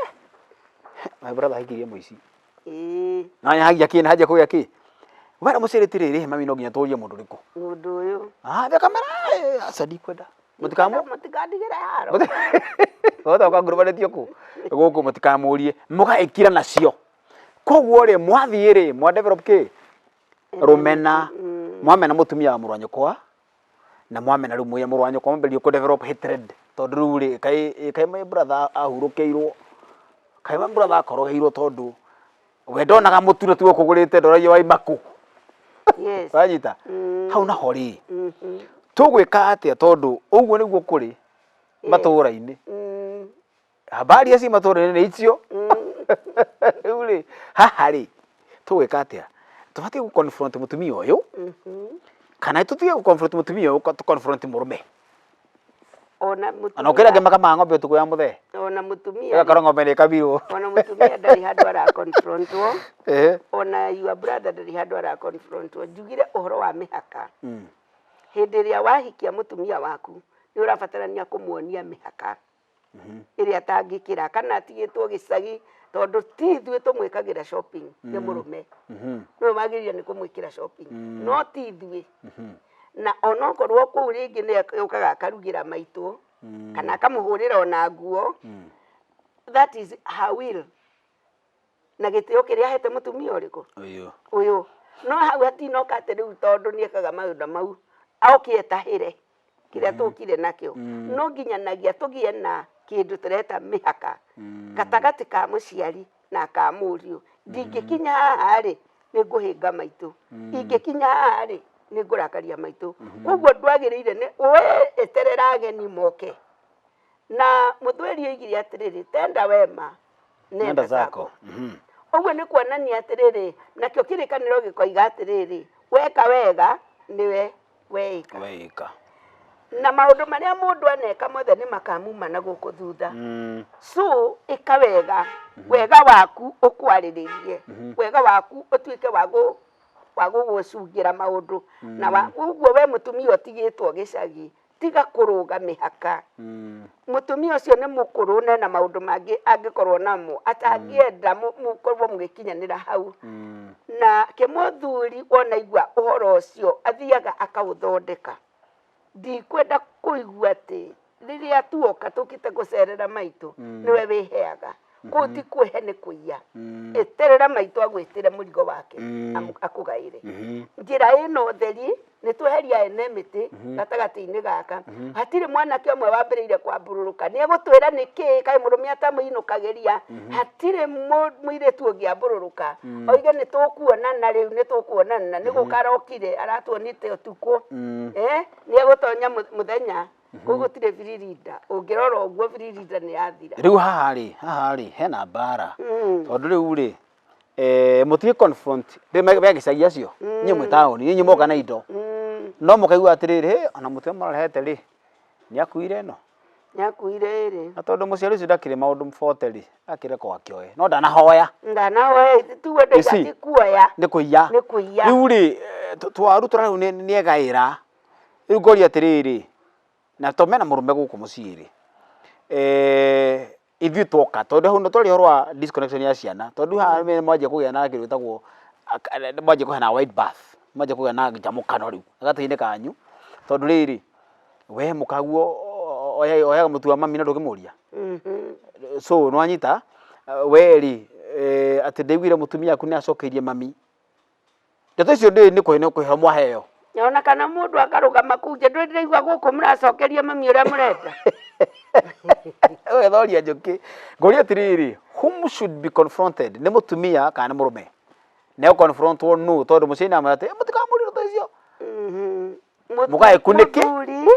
my brother ahikirie mũici Na hagia kĩ na hagia kũgĩa kĩ wera mũciĩ rĩtirĩ mami no nginya tũrie mũndũ ũrĩkũ. Mũndũ ũyũ. Ah, the kamera aca ndikwenda mũtikamũ Mũtikandigĩre haro. Wothe ũkangurubanĩtio kũ gũkũ mũtikamũrie mũgaĩkira nacio. Koguo rĩ mwathiĩ rĩ mwa develop kĩ rũmena, mwamena mũtumia wa mũrũ wa nyũkwa na mwamena rĩu mũrũ wa nyũkwa mwambĩrĩrie kũ develop hatred tondũ rĩu rĩ kaĩ kaĩ my brother ahurũkĩirwo, kaĩ my brother akorogeirwo tondũ we ndonaga mũtu na tiwe ũkũgũrĩte ndoragia waima kũ. Wanyita? Hau naho rĩ tũgwĩka atĩa tondũ ũguo nĩguo kũrĩ matũra-inĩ. Habari ici matũra-inĩ nĩ icio. Rĩu rĩ haha rĩ tũgwĩka atĩa? Tũbatiĩ gũ confront mũtumia ũyũ kana tũtige gũ confront mũtumia ũyũ tũ confront mũrũme? Ona Ona mũtumia ũkĩra ngĩmaka ma ng'ombe ũtukũ ya mũthee ona mũtumia ĩgakorwo ng'ombe nĩ ĩkamirwo. Ona mũtumia ndarĩ handũ ara confrontwo. Ona your brother ndarĩ handũ ara confrontwo. Njugire ũhoro wa mĩhaka. Hĩndĩ ĩrĩa wahikia mũtumia waku nĩ ũrabatarania kũmuonia mĩhaka ĩrĩa atangĩkĩra, kana atigĩtwo gĩcagi Tondũ ti ithuĩ tũmwĩkagĩra shopping, nĩ mũrũme nĩwe wagĩrĩire nĩ kũmwĩkĩra shopping, no ti ithuĩ. Na onokorwo kũu rĩngĩ nĩ okaga akarugĩra maitũ kana akamũhũrĩra ona nguo, that is her will na gĩtĩo kĩrĩa ahete mũtumia ũrĩkũ? Ũyũ. Ũyũ. No hau hatinoka atĩ rĩu tondũ nĩ ekaga maũndũ mau oke etahĩre kĩrĩa tũkire nakĩo. No nginyanagia tũgĩe na kĩndũ tũreta mĩhaka gatagatĩ ka mũciari na ka mũriũ. Ndingĩkinya haha rĩ, nĩ ngũhĩnga maitũ. Ingĩkinya haha rĩ, nĩ ngũrakaria maitũ. Koguo ndwagĩrĩire nĩ we eterera ageni moke. Na mũthweri oigire atĩrĩrĩ, tenda wema nenda zako. Ũguo nĩ kuonania atĩrĩrĩ, nakĩo kĩrĩkanĩro gĩkoiga atĩrĩrĩ, weka wega nĩwe weĩka. Weĩka. Na maũndũ marĩa mũndũ aneka mothe nĩ makamuma na gũkũ thutha. So ĩka wega, wega waku ũkwarĩrĩrie, wega waku ũtuĩke wa gũ wa gũgũcungĩra maũndũ. Na wa ũguo we mũtumia ũtigĩtwo gĩcagi, tiga kũrũga mĩhaka. Mũtumia ũcio nĩ mũkũrũ na ena maũndũ mangĩ angĩkorwo namo atangĩenda mũkorwo mũgĩkinyanĩra hau. Nake mũthuri wona aigua ũhoro ũcio athiaga akaũthondeka. Ndikwenda kũigua atĩ rĩrĩa tuoka tũkĩte gũcerera maitũ nĩwe wĩheaga. Kũu ti kwĩhe nĩ kũiya. Eterera maitũ agwĩtĩre mũrigo wake akũgaĩre. Njĩra ĩno theri nĩ tweheria ene mĩtĩ gatagatĩ-inĩ gaka. Hatirĩ mwanake ũmwe wambĩrĩire kwambũrũrũka nĩ egũtwĩra nĩkĩ kaĩ mũrũme atamũinũkagĩria. Hatirĩ mũirĩtu ũngĩambũrũrũka oige nĩ tũkuonana rĩu, nĩ tũkuonana, nĩ gũka arokire aratuonite ũtukũ. Nĩ egũtonya mũthenya. Kũu gũtirĩ biririnda, ũngĩrora ũguo biririnda nĩ yathira. Rĩu haha rĩ, haha rĩ, hena mbara. Tondũ rĩu rĩ, mũtigĩ confront rĩ me gĩcagi acio, inyuĩ mwĩ taũni, inyuĩ moka na indo. No mũkaigua atĩrĩrĩ, hĩ, ona mũtĩ mũrarehete rĩ, nĩ akuire ĩno. Nĩ akuire ĩrĩ. Na tondũ mũciari ũcio ndakĩrĩ maũndũ bote rĩ, akĩrekwo akĩoe. No ndanahoya. Ndanahoya, tuge You see? ti kuoya. Nĩ kũiya. Nĩ kũiya. Rĩu rĩ, twaru tũrĩa rĩu nĩ egaĩra. Rĩu ngoria atĩrĩrĩ, na to mena mũrũme gũkũ mũciĩ rĩ, ithuĩ twoka, tondũ hau nĩ twaria ũhoro wa disconnection ya ciana, tondũ haha nĩ mwanjia kũgĩa na kĩndũ gĩtagwo, mwanjia kũgĩa na wide berth, mwanjia kũgĩa na njamũkano rĩu gatagatĩ-inĩ kanyu, tondũ rĩrĩ, we mũkaguo oyaga mũtu wa mami na ndũngĩmũria? So nĩ wanyita, we rĩ, atĩ ndaiguire mũtumia waku nĩ acokeirie mami. Ndeto icio ndĩ nĩ kũhe nĩ kũheo mwaheo. Ona kana mũndũ akarũgama kũu nja, ndũĩ ndĩraigua gũkũ mũracokeria mami ũrĩa mũrenda. Ũgethoria njũkĩ. Ngũria atĩrĩrĩ, whom should be confronted? Nĩ mũtumia kana nĩ mũrũme? Nĩ confrontwo nũ? Tondũ mũciĩ nĩ amwĩra atĩ mũtikamũrie ndeto icio. Mũgagĩkunĩke. Mũthuri,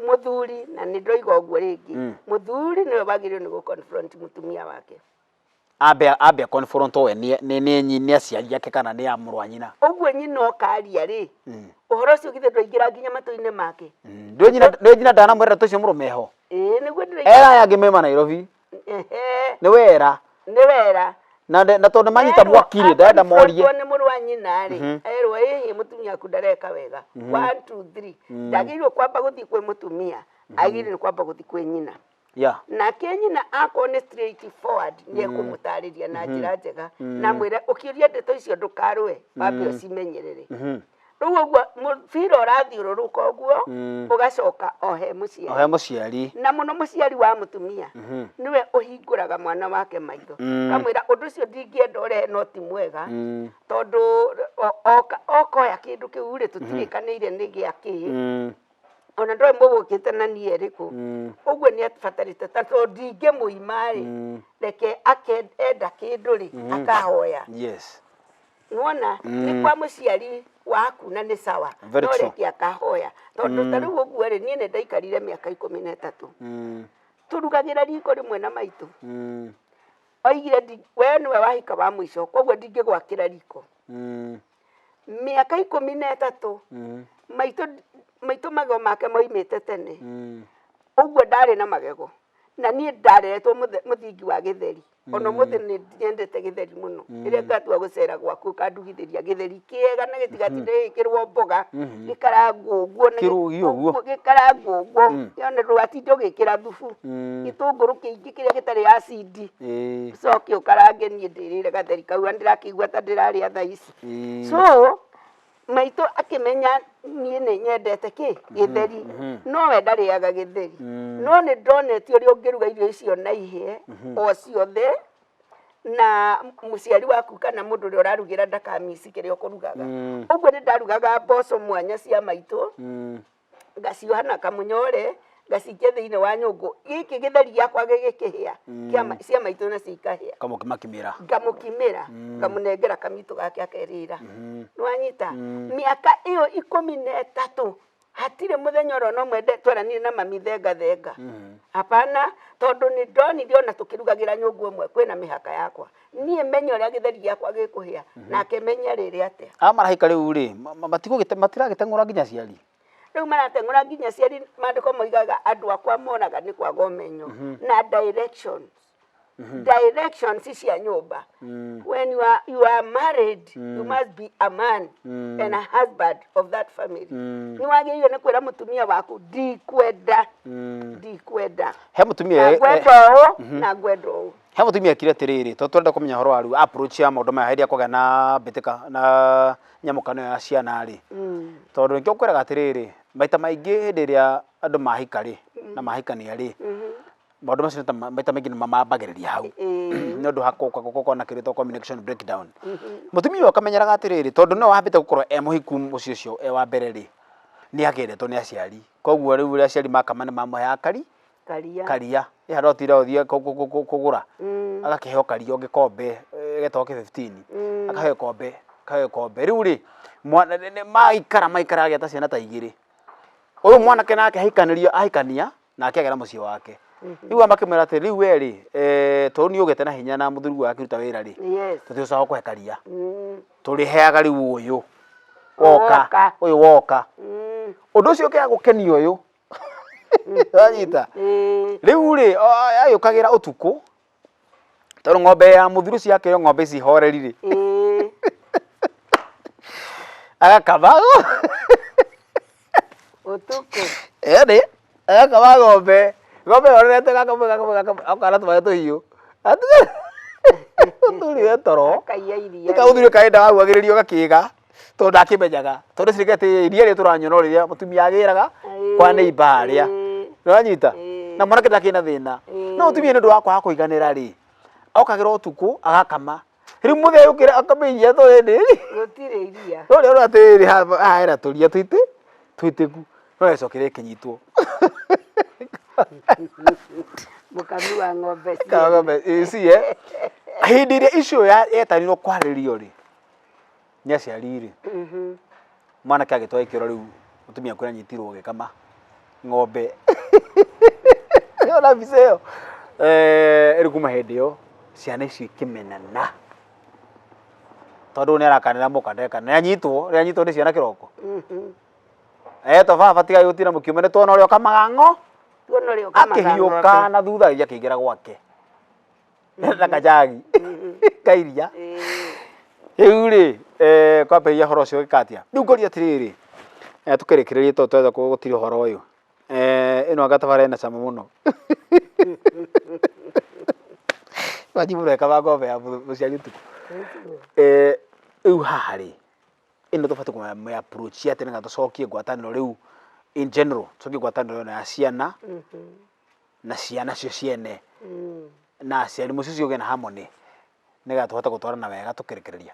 mũthuri, na nĩ ndoiga ũguo rĩngĩ, mũthuri nĩwe wagĩrĩirwo nĩ gũ confront mũtumia wake. Ambe ambe confront we nĩ nĩ nĩ nyi- nĩ aciari ake kana nĩ a mũrũ wa nyina. Ũguo nyina oka aria rĩ, ũhoro ũcio githĩ ndwaingĩra nginya matũ-inĩ make? Ndũĩ nyina ndũĩ nyina ndanamwĩra ndeto icio mũrũme ho. Ĩĩ nĩguo ndĩroiga. Era aya angĩ mema Nairobi. Ehe. Nĩ wera. Nĩ wera. Na na tondũ manyita Erwo mwaki rĩ, ndarenda morie. aconfrontwo nĩ mũrũ wa nyina rĩ, erwo ĩhĩ mũtumia waku ndareka wega. One, two, three. Ndagĩrĩirwo kwamba gũthiĩ kwĩ mũtumia, agĩrĩirwo nĩ kwamba gũthiĩ kwĩ nyina. Nake nyina akorwo nĩ straight forward nĩ ekũmũtarĩria na njĩra njega na amwĩre ũkĩũria ndeto icio ndũkarũe, wambe ũcimenyerere. Rĩu ũguo mũbira ũrathiũrũrũka ũguo ũgacoka o he mũciari. O he mũciari. Na mũno mũciari wa mũtumia nĩwe ũhingũraga mwana wake maitho. Akamwĩra ũndũ ũcio ndingĩenda ũrehe no ti mwega tondũ okoya kĩndũ kĩu rĩ tũtirĩkanĩire nĩ gĩa kĩ. Ona ndoĩ mũgũkĩte na niĩ ĩrĩkũ. Ũguo nĩ abatarĩte ta tondũ ndingĩmũima rĩ, reke enda kĩndũ rĩ, akahoya. Nĩwona nĩ kwa mũciari waku na nĩ sawa, Very no true. reke akahoya. Tondũ ta rĩu ũguo rĩ, niĩ nĩ ndaikarire mĩaka 13. Tũrugagĩra riko rĩmwe na maitũ. Oigire we nĩwe wahika wa mũico, koguo ndingĩgwakĩra riko. Mĩaka 13, maitũ, maitũ magego make moimĩte tene. Ũguo ndarĩ na magego. Na niĩ ndareretwo mũthingi wa gĩtheri. Ona ũmũthĩ nĩ nyendete gĩtheri mũno. Rĩrĩa ngatua gũcera gwaku ũkandugithĩria gĩtheri kĩega na gĩtigatinde gĩgĩkĩrwo mboga, gĩkarangwo ũguo na Kĩrũgio ũguo. Gĩkarangwo ũguo, ona ndũgatinde ũgĩkĩra thubu. Gĩtũngũrũ kĩingĩ kĩrĩa gĩtarĩ acid. Ũcoke ũkarange niĩ ndĩrĩre gatheri kau na ndĩrakĩigua ta ndĩrarĩa thaa ici. So Maitũ akĩmenya niĩ nĩ nyendete kĩ gĩtheri no we ndarĩaga gĩtheri no nĩ ndonetio ũrĩa ũngĩruga irio icio na ihĩe o ciothe na mũciari waku kana mũndũ ũrĩa ũrarugĩra ndakamici kĩrĩa ũkũrugaga. Ũguo nĩ ndarugaga mboco mwanya cia maitũ ngacioha na kamũnyore ngacikia thĩinĩ wa nyũngũ gĩkĩ gĩtheri gĩakwa gĩgĩkĩhĩa kĩa ma- cia maitũ nacio ikahĩa. Ngamũkimakimĩra. Ngamũkimĩra ngamũnengera kamitũ gake akerĩra. Nĩwanyita? Mĩaka ĩyo 13 hatirĩ mũthenya oro na ũmwe twaranire na mami thenga thenga. Hapana, tondũ nĩ ndonire ona tũkĩrugagĩra nyũngũ ĩmwe kwĩna mĩhaka yakwa. Niĩ menye ũrĩa gĩtheri gĩakwa gĩkũhĩa nake menye arĩrĩ atĩa. Aya marahika rĩu rĩ, matiragĩteng'ũra nginya aciari? Rĩu marateng'ũra nginya aciari. Maandĩko moigaga andũ akwa moraga nĩ kwaga ũmenyo na directions. Directions cia nyũmba. When you are married, you must be a man and a husband of that family. Nĩ wagĩrĩire nĩ kwĩra mũtumia waku ndikwenda, ndikwenda. He mũtumia Na ngwenda ũũ na ngwenda ũũ. He mũtumia ekire atĩrĩrĩ, tondũ tũrenda kũmenya ũhoro wa rĩu approach ya maũndũ maya hĩndĩ ĩrĩa kwagĩa na mbĩtĩka na nyamũkano ya ciana rĩ. Tondũ nĩkĩo ngwĩraga atĩrĩrĩ, maita maingĩ hĩndĩ ĩrĩa andũ mahika rĩ, na mahikania rĩ, maũndũ macio nĩ ta maita maingĩ nĩ mambagĩrĩria hau. Nĩ ũndũ gũkorwo na kĩndũ gĩtagwo communication breakdown. Mũtumia ũyũ akamenyeraga atĩrĩrĩ, tondũ nĩwe wambĩte gũkorwo e mũhiku mũciĩ ũcio e wa mbere rĩ, nĩ akĩendetwo nĩ aciari. Koguo rĩu ũrĩa aciari makama nĩ mamũheaga kari, Karia. Karia. Ĩ handũ ha gũtinda ũthiĩ kũgũra, agakĩheo karia o gĩkombe getagwo kĩ fifteen, akaheo gĩkombe, akaheo gĩkombe. Rĩu rĩ, maikara maikara agĩa ta ciana ta igĩrĩ. Ũyũ mwanake nake ahikanĩrio ahikania, nake agĩa na mũciĩ wake. Rĩu aya makĩmwĩra atĩrĩ, rĩu we rĩ, tondũ nĩ ũgĩte na hinya na mũthuri waku akĩruta wĩra rĩ, tũtigũcoka gũkũhe karia. Tũrĩheaga rĩu ũyũ woka, Woka. ũyũ woka. Ũndũ ũcio ũkĩaga gũkenia ũyũ, wanyita? Rĩu rĩ, agĩũkagĩra ũtukũ, tondũ ng'ombe ya mũthuri ũcio akĩrĩ ng'ombe ici horeri rĩ, agakama Ũtukũ. Ĩni, agakama ng'ombe, ng'ombe ĩhorerete gakamwe gakamwe gakamwe, akana tũmaĩ tũhiũ. Mũthuri we toro. Akaiya iria. Ika mũthuri kaenda wahuagĩrĩrio gakĩga, tondũ ndakĩmenyaga. Tondũ cirĩkĩte iria rĩrĩ tũranyua no rĩrĩa mũtumia agĩraga kwa neighbor harĩa. Nĩwanyita? Na mwanake ndakĩrĩ na thĩna. No mũtumia nĩ ũndũ wa kwaga kũiganĩra rĩ, okagĩra ũtukũ agakama. Rĩu mũthenya yũkĩra akame iria to rĩrĩ. Gũtirĩ iria. No rĩo atĩrĩrĩ haha hena tũria tũitĩ tũitĩku. No ĩcokire ĩkĩnyitwo. Mũkami wa ng'ombe cie. Ng'ombe cie. Hĩndĩ ĩrĩa icio yetanirwo kwarĩrio rĩ, nĩ aciari rĩ, mwanake agĩtwara ikĩro rĩu mũtumia kũrĩa anyitirwo agĩkama ng'ombe. Ona mbica ĩyo. Rĩu kuma hĩndĩ ĩyo ciana icio ikĩmenana. Tondũ nĩ arakanĩra mũka ndeka, nĩ anyitwo, nĩ anyitwo nĩ ciana kĩroko. Etwo baba tigai gũtinda mũkiuma nĩ tuona ũrĩa ũkamaga ng'o. Tuona ũrĩa ũkamaga ng'ombe. Akĩhiũka na thutha agĩthiĩ akĩingĩra gwake. Na kajagi ka iria. Rĩu rĩ, kwambĩrĩria ũhoro ũcio ũgĩka atĩa? Rĩu ngũria atĩrĩrĩ, tũkĩrĩkĩrĩria tondũ twetha gũtirĩ ũhoro ũyũ. Ĩno anga tabarĩra ĩna cama mũno. Wanji mũreka ng'ombe ya mũciari ũtukũ. Rĩu haha rĩ, ĩno tũbatiĩ kũmĩ approach atĩa nĩgetha tũcokie ngwatanĩro rĩu in general, tũcokie ngwatanĩro ĩno ya ciana na ciana cio ciene na aciari, mũciĩ ũcio ũgĩe na harmony nĩgetha tũhote gũtwarana wega tũkĩrekereria?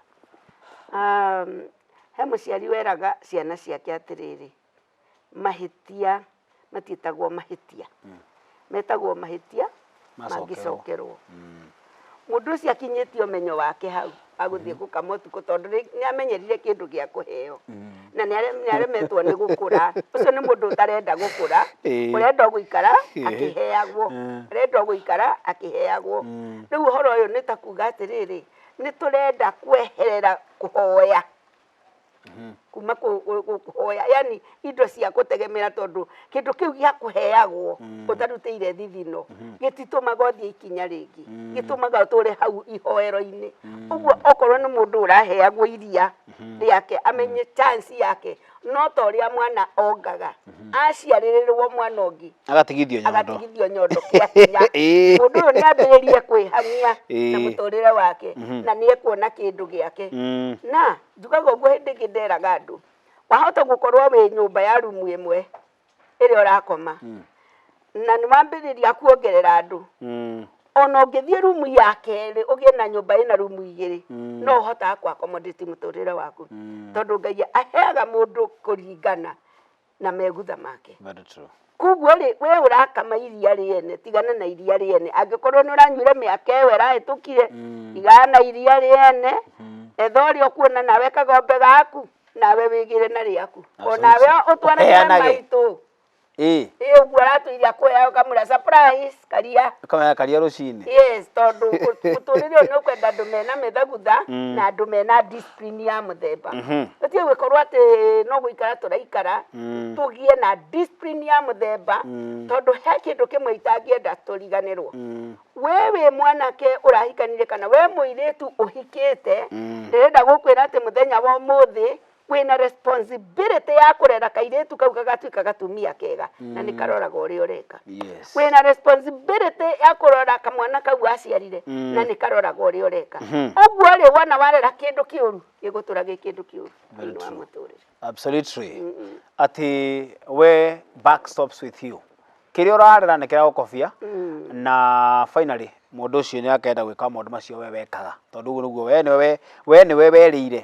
He mũciari weraga ciana ciake atĩrĩrĩ, mahĩtia matiĩtagwo mahĩtia, metagwo mahĩtia mangĩcokerwo. Mũndũ ũcio akinyĩtie ũmenyo wake hau wa gũthiĩ gũkama ũtukũ tondũ nĩ amenyerire kĩndũ gĩa kũheo na nĩ aremetwo nĩ gũkũra. Ũcio nĩ mũndũ ũtarenda gũkũra, ũrenda o gũikara akĩheagwo, ũrenda o gũikara akĩheagwo. Rĩu ũhoro ũyũ nĩ ta kuga atĩrĩrĩ, nĩ tũrenda kweherera kũhoya. Kuma kũhoya, yani indo cia gũtegemera, tondũ kĩndũ kĩu gĩa kũheagwo ũtarutĩire thithino gĩtitũmaga ũthiĩ ikinya rĩngĩ, gĩtũmaga ũtũre hau ihoero-inĩ. Ũguo okorwo nĩ mũndũ ũraheagwo iria rĩake, amenye chance yake no ta ũrĩa mwana ongaga aciarĩrĩrwo mwana ũngĩ. Agatigithio nyondo. Agatigithio nyondo kĩa hinya. Mũndũ ũyũ nĩ ambĩrĩrie kwĩhang'ia na mũtũrĩre wake na nĩ ekuona kĩndũ gĩake. Na njugaga ũguo, hĩndĩ ĩngĩ nderaga andũ, wahota gũkorwo wĩ nyũmba ya rumu ĩmwe ĩrĩa ũrakoma na nĩ wambĩrĩria kuongerera andũ, ona ũngĩthiĩ rumu ya kerĩ, ũgĩe na nyũmba ĩna rumu igĩrĩ, no ũhotaga kũ accommodate mũtũrĩre waku, tondũ Ngai aheaga mũndũ kũringana na megutha make. Very true. Koguo rĩ, we ũrakama iria rĩene, tigana na iria rĩene. Angĩkorwo nĩ ũranyuire mĩaka ĩyo ĩrahĩtũkire, tigana na iria rĩene. Etha ũrĩa ũkuona nawe kagombe gaku, nawe wĩgĩre na rĩaku, onawe ũtwaragĩre Ũheanage. maitũ. Ĩ ũguo aratũire akũheaga, ũkamwĩra surprise karia. Ũkamenya karia rũcinĩ. Yes, tondũ mũtũrĩre ũyũ nĩ ũkwenda andũ mena mĩthagutha na andũ mena discipline ya mũthemba. Tũtige gũkorwo atĩ no gũikara tũraikara, tũgĩe na discipline ya mũthemba, tondũ he kĩndũ kĩmwe itangĩenda tũriganĩrwo. We wĩ mwanake ũrahikanire kana we mũirĩtu ũhikĩte, ndĩrenda gũkwĩra atĩ mũthenya wa ũmũthĩ wĩna responsibility ya kũrera kairĩtu kau gagatuĩka gatumia kega na nĩ karoraga ũrĩa ũreka. Wĩna responsibility ya kũrora kamwana kau aciarire na nĩ karoraga ũrĩa ũreka. Ũguo rĩ, wona warera kĩndũ kĩũru, gĩgũtũra gĩ kĩndũ kĩũru thĩinĩ wa mũtũrĩre. Absolutely, atĩ we buck stops with you. Kĩrĩa ũrarera nĩ kĩragũkobia, na finally mũndũ ũcio nĩ akenda gwĩka maũndũ macio we wekaga, tondũ ũguo nĩguo we nĩwe we nĩwe werĩire.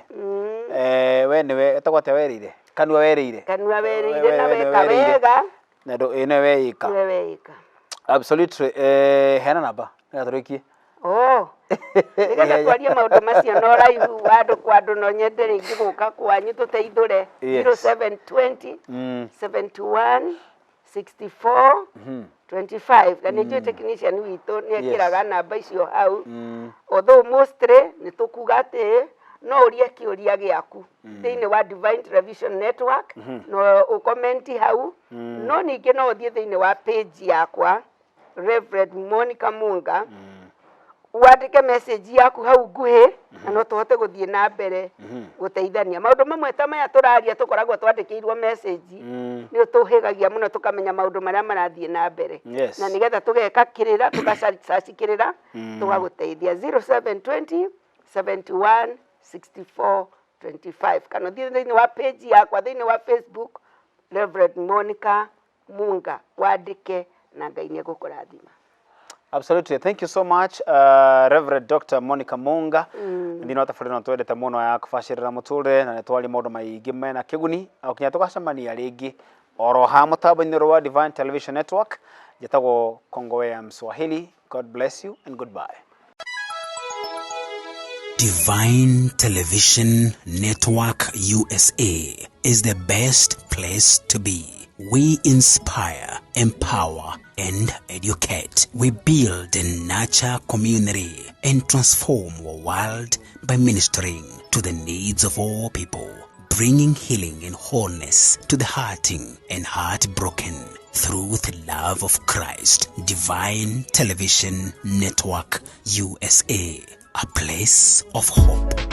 We nĩwe etagwo atĩa, werĩire kanua, werĩire. Kanua werĩire na weka wega. Na ndũ ĩ nĩwe weĩka. Nĩwe weĩka. Absolutely. Heana namba nĩgetha tũrĩkie. Oh, nĩgetha twarie maũndũ macio na ũraihu wa andũ kwa andũ, no nyende rĩngĩ gũka kwanyu tũteithũre. 0720 71 64 25, na nĩ njũĩ technician witũ nĩ ekĩraga namba icio hau. Although mostly nĩ tũkuga atĩ no ũrie kĩũria gĩaku thĩinĩ wa Divine Television Network, no ũkomenti hau, no ningĩ no ũthiĩ thĩinĩ wa page yakwa, Reverend Monica Munga, wandĩke message yaku hau nguhĩ, na no tũhote gũthiĩ na mbere gũteithania maũndũ mamwe ta maya tũraria. Tũkoragwo twandĩkĩirwo message, nĩ ũtũhĩgagia mũno tũkamenya maũndũ marĩa marathiĩ na mbere, na nĩgetha tũgeka kĩrĩra, tũgacacikĩrĩra, tũgagũteithia. 0720 71 64 25, kana ũthiĩ thĩinĩ wa page yakwa thĩinĩ wa Facebook, Reverend Monica Munga, wandĩke na Ngai nĩ egũkũrathima. Absolutely. Thank you so much, Reverend Dr. Monica Munga. Thĩinĩ wa tabarĩra ĩno twendete mũno ya kũbacĩrĩra mũtũrĩre, na nĩ twaria maũndũ maingĩ mena kĩguni. O kinya tũgacemania rĩngĩ oro ha mũtambo-inĩ ũrĩa wa Divine Television Network. Njĩtagwo Kongowea Mswahili. God bless you and goodbye. Divine Television Network USA is the best place to be. We inspire, empower, and educate. We build and nurture community and transform our world by ministering to the needs of all people, bringing healing and wholeness to the hurting and heartbroken through the love of Christ. Divine Television Network USA, a place of hope.